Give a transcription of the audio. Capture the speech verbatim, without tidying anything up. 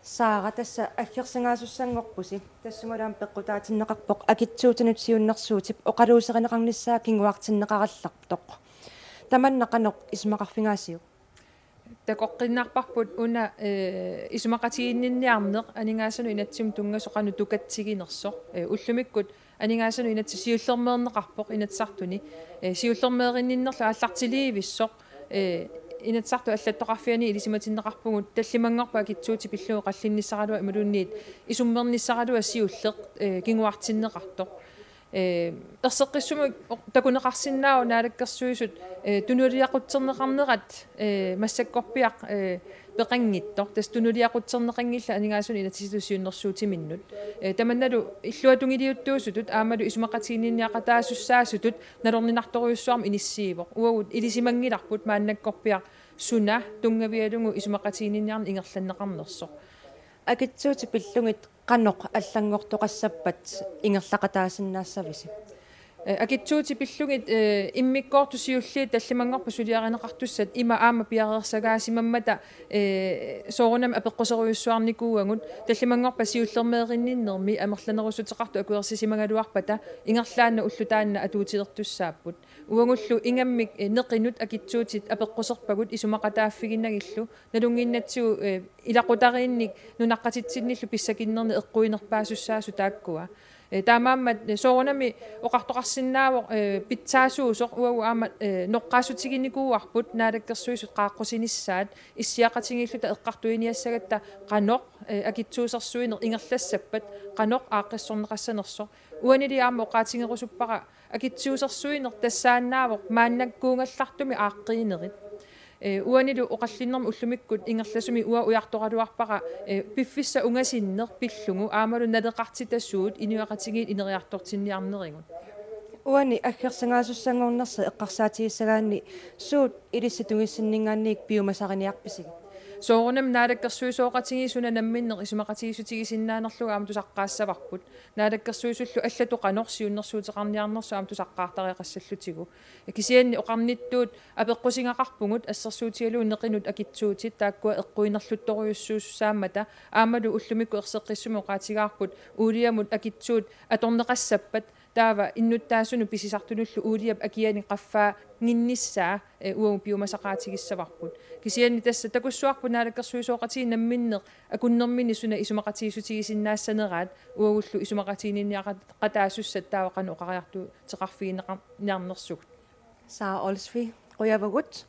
Saara, tassa aggersagaasussanngorpusi. Tassunga aamma peqqutaatinneqarpoq akitsuutinut siunnersuutip oqaluuserineqarnissaa kinguartinneqarallartoq. Tamanna qanoq isumaqarfigaasiuk? Takoqqinnarparput una, eh, isumaqatiginninniarneq aningaasanut inatsimut tunngasoq qanoq tukatsiginersoq. Eh, ullumikkut aningaasanut inatsit siullermeerneqarpoq Inatsisartuni. Eh, siullermeerinninnerlu aallartiliivissoq. Eh, Inatsisartut allattoqarfianni ilisimatinneqarpugut tallimanngorpat akitsuutit pillugit oqallinnissaraluaq imaluunniit isummernissaraluaq siulleq, eh, kinguartinneqartoq. Eh, erseqqissumik oq-, takuneqarsinnaavoq Naalakkersuisut, eh, tunuliaqutserneqarnerat, eh, massakkorpiaq, eh, peqanngitsoq. Tassa tunuliaqutserneqanngillat aningaasanut inatsisitut siunnersuutiminnut. Eh, tamannalu illuatungiliuttuusutut aammalu isumaqatiginninniaqataasussaasutut nalorninartorujussuarmik inissiivoq. Uagut ilisimanngilarput maannakkorpiaq suna tunngavigalugu isumaqatiginninniarneq ingerlanneqarnersoq. Akitsuutit pillugit qanoq allanngortoqassappat ingerlaqataasinnaassavisi? Eh, akitsuutit pillugit, eh, immikkoortut siulliit tallimanngorpat suliarineqartussat ima aamma piareersagaasimammata, eh, soorunami apeqquserujussuarnikuuagut, tallimanngorpat siullermeerinninnermi amerlanerussuteqartut akuersisimagaluarpata ingerlaannaq ulloq taanna atuutilertussaapput. Uagullu ingammik, eh, neqinut akitsuutit apeqquserpagut isumaqataaffiginagillu, nalunnginnatsigu, eh, ilaqutariinnik nunaqqatitsinnillu pissakinnernik eqquinerpaasussaasut taakkua. Eh, taamaammat, eh, soorunami oqartoqarsinnaavoq, eh, pitsaasuusoq uagut aamma, eh, noqqaassutiginikuuarput Naalakkersuisut qaaqqusinissaat issiaqatigiilluta eqqartuiniassagatta qanoq, eh, akitsuusersuineq ingerlassappat qanoq aaqqissorneqassanersoq. Uanili aamma oqaatigerusuppara akitsuusersuineq tassaannaavoq maannakkuugallartumik aaqqiinerit. Eh, uanilu oqallinnermi ullumikkut ingerlasumik uanga ujartoraluarpara, eh, piffissaq ungasinneq pillugu aammalu naleqartitasuut inuiaqatigiit ineriartortinniarnerigut. Uani aggersagaasussanngornersi eqqarsaatigissagaanni suut ilissi tungissinninngaanniit piumasariniarpisigit? Soorunami naalakkersuisooqatigiit suna namminneq isumaqatigiissutigisinnaanerlugu aamma tusaqqaassavarput. Naalakkersuisullu allatut qanoq siunnersuuteqarniarnersoq aamma tusaqqaartariaqassallutigu. Kisianni oqarnittut apeqqusingaqarpugut assersuutigalugu neqinut akitsuutit taakkua eqquinerluttorujussuussaammata aammalu ullumikkut erseqqissumik oqaatigaarput uuliamut akitsuut atorneqassappat taava innuttaasunut pisisartunullu uuliap akiani qaffaa- nginnissaa, eh, uagut piumasaqaatigissavarput. Kisianni tassa takussuarput naalakkersuisooqatigiit namminneq akunnerminni suna isumaqatigiissutigisinnaassaneraat uagullu isumaqatiginninniaqataasussat taava qanoq oqariartuuteqarfigineqarniarnersugut. Sara Olsvig, qujavugut.